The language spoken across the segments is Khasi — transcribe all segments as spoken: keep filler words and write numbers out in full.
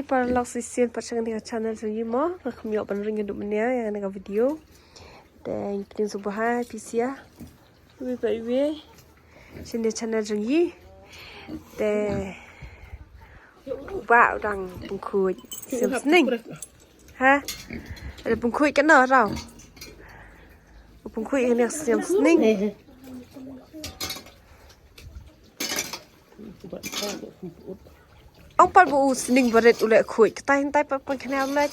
Paralok shisien pat sha kane ka channel jong ngi mo, nga kham ïoh ban ring haduh mynne ïa kane ka video. Te ngi pdiang sngewbha ïa phi sha. Wi ba wi. Sha kane ka channel jong ngi. Te ba u dang pynkhuid snem sning. Ha? Ada pynkhuid kano raw? Pynkhuid kane snem sning. Ong pat ba u sning barit u leh khuid. Katai katai pat pynkhynñiaw leh.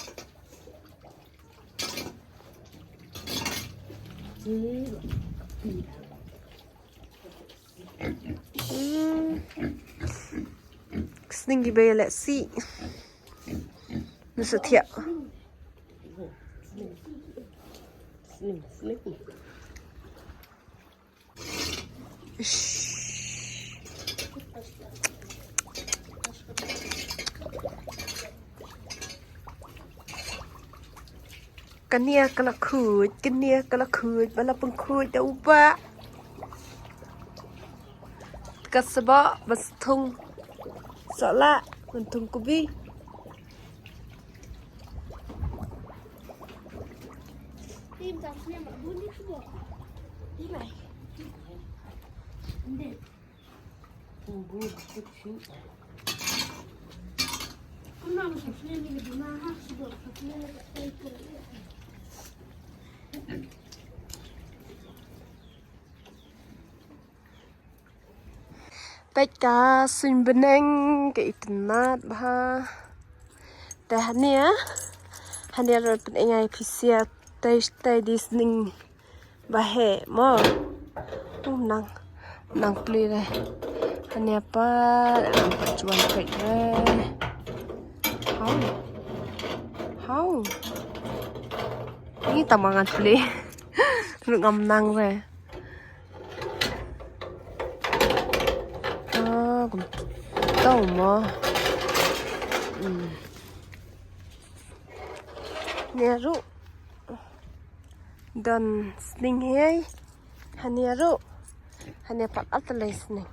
Hmm. Sning ki ba ïaleh sih. Nusathiah. Ish. Kane ka la khuid, kane ka la khuid, ba la pynkhuid da u bah. Ka sboh, ba sthung. Sohla, ban thung kubi. Peit ka suiñ bneng ka itynnad bha. Te hane, hane ruh pyneng ai phi sha tei tei di sning ba heh mo. U nang nang pli re. Hane pat nang pat juan peit re. Hau. Hau. Ni tama ngan pli. Ruh ngam nang re. Ah, kum tau mo. Hmm. Nia ruh. Don sning hei. Hania ruh. Hania pat atalai sning.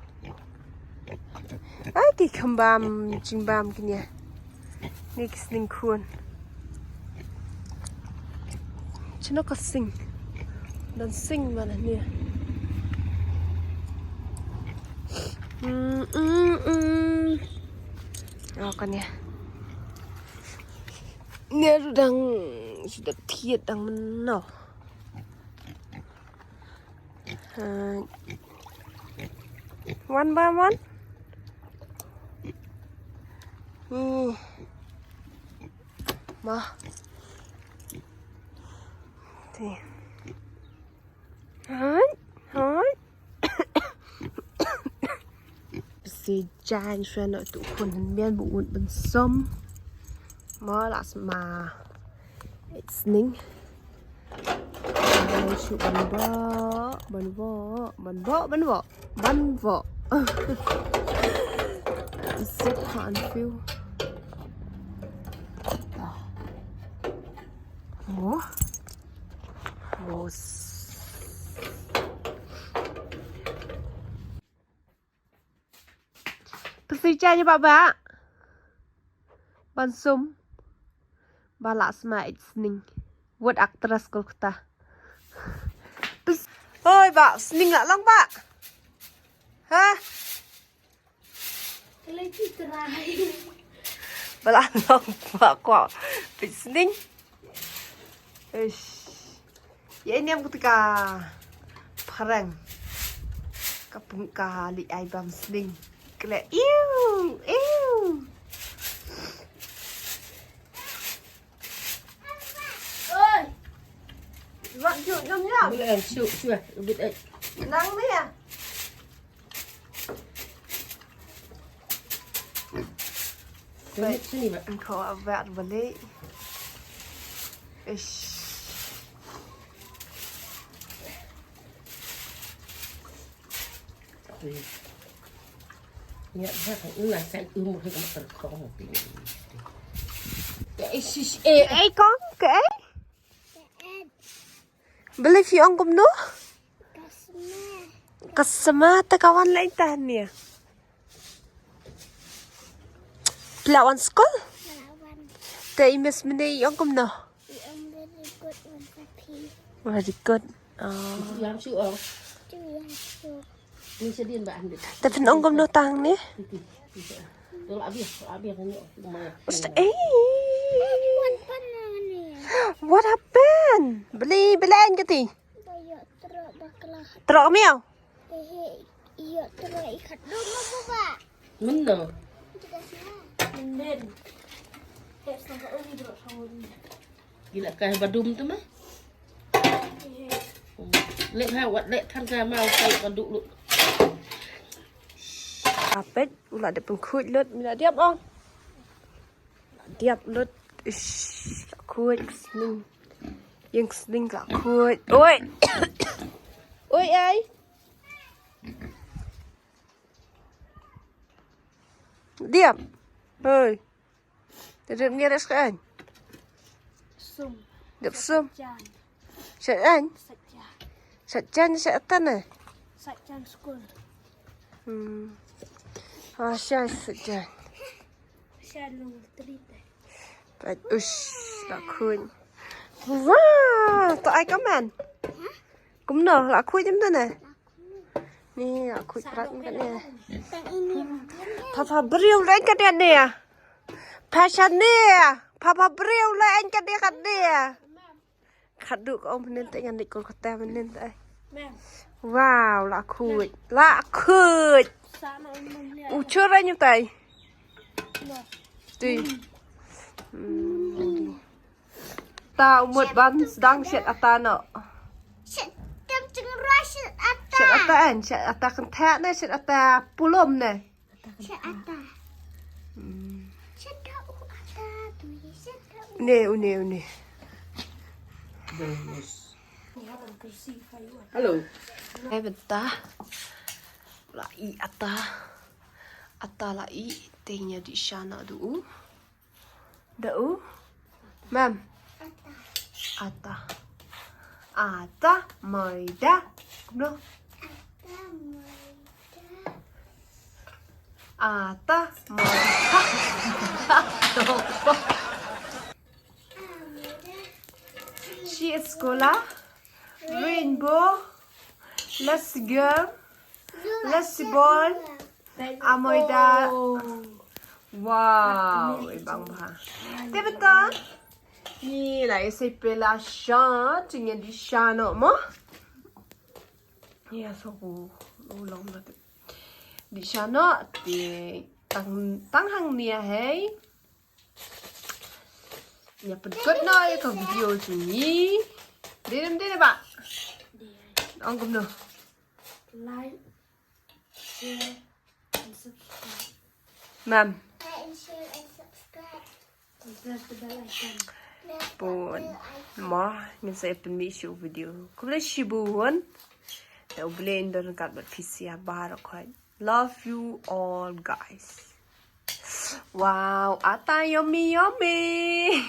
Ai ki khambam jingbam kinia. Ni ki sning khun. Chino ka sing. Don sing mana ni. Mm, mm, mm. Oh, kan ya. Ni ruh dang sudah thiat dang meno. Uh, one by one. Hmm. Ma. Ti. Hai, hai. Psi jan shwa na tu khun han bian bu un ban som. Ma las ma. It's ning. Ban shu ban bo, ban bo, ban bo, ban bo, ban bo. Zip ha an fiu. Oh. Oh. Psi jan ba ba. Ban sum. Ba la sma eit sning. Wat actress Kolkata. Pis. Hoi ba, sning la long ba. Ha? Kala ki trai. Ba la long ba ko. Pis sning. Ish. Ye niam kata ka phareng. Ka pung ka li ai bam sning. Kle iu, iu. Oi. Mak ju jom jom. Boleh, eh, shu, shu, eh, a bit, eh. Nang ni ya. Sini, sini, Mak. Engkau abad balik. Ish. Ïa, ha, ka ula sa um ha ka matar kong. Ka ai sis, eh, ai kong, ka ai? Beli fi ong kumno? Kasma. Kasma ta kawan lain tah ni. Pla wan skul? Te i Miss Mini i ong kumno? I ong very good wan sa phi. Very good. Oh. Lam shu ong. Tu lam shu. Ni sedin ba ande. Te phin ong kumno tang ni? Titi. Titi. Tu la bia, la bia kan yo. Kumai. Ust-, eh. Wan pan ni. What happened? Beli, beli ain kati. Ba yo trok bakla. Trok miau. Ehe, ïoh trok i khat dum apa ba? Mynno? Mynno. Hep sangka uni bro sangka uni. Gila kai ba dum tu mah. Ehe. Lek ha wat lek than ka mau kai ka duk lut. Apet u la dep pynkhuid lut, mi la diap ong. Diap lut. Ish, la khuid sning. Ïeng sning la khuid. Oi. Oi ai. Diap. Hoi. Te dep ngi res ka ain. Sum. Dep sum. Jan. Sha ain. Sha jan. Sha jan sha atan eh. Sha jan skul. Hmm. Ah, sha sha jan. Sha long trip eh. Pat ush, la khuid. Wah, to ai ka man. Kumno, la khuid jam tu ne. Ni aku prat kat ni. Papa briew lain kat ni. Pasal ni. Papa briew lain kat ni kat ni. Khadduh ka ong mynnin te ngan dik Kolkata mynnin te. Wow, la khuid. La khuid. U chur ai nyu tai. Ti. Hmm. Ta u mut ban sdang shet ata no. Shet tem chyngra shet ata. Shet ata en, shet ata kynthah ne, shet ata pulom ne. Shet ata. Hmm. Shet da u ata tu ye, shet da u. Ne, u ne, u ne. Hello. Ai bynta. La i ata. Ata la i te nya di shana du u. Da u. Mam. Ata. Ata maida. Kumno? Ata maida. Ata maida. Shi skola. Rainbow. Let's go. Let's ball. Amoy da. Wow, i bang bha. Te betul. Ni la isi pela sha, tinggal di sha no mo. Ya so ku long na te. Di sha no te tang tang hang ni ya hei. Ya put kot no ya ka video tu ni. Dinem dinem ba. Ong kumno. Like, share, and subscribe. Mam. Like and share and subscribe. And press the bell icon. Press the bell icon. Bun. Mo, ngin sa ipin mi shu video. Kumle shibun. Ya u blen don kat bat fisia bar khoi. Love you all guys. Wow, ata yummy yummy.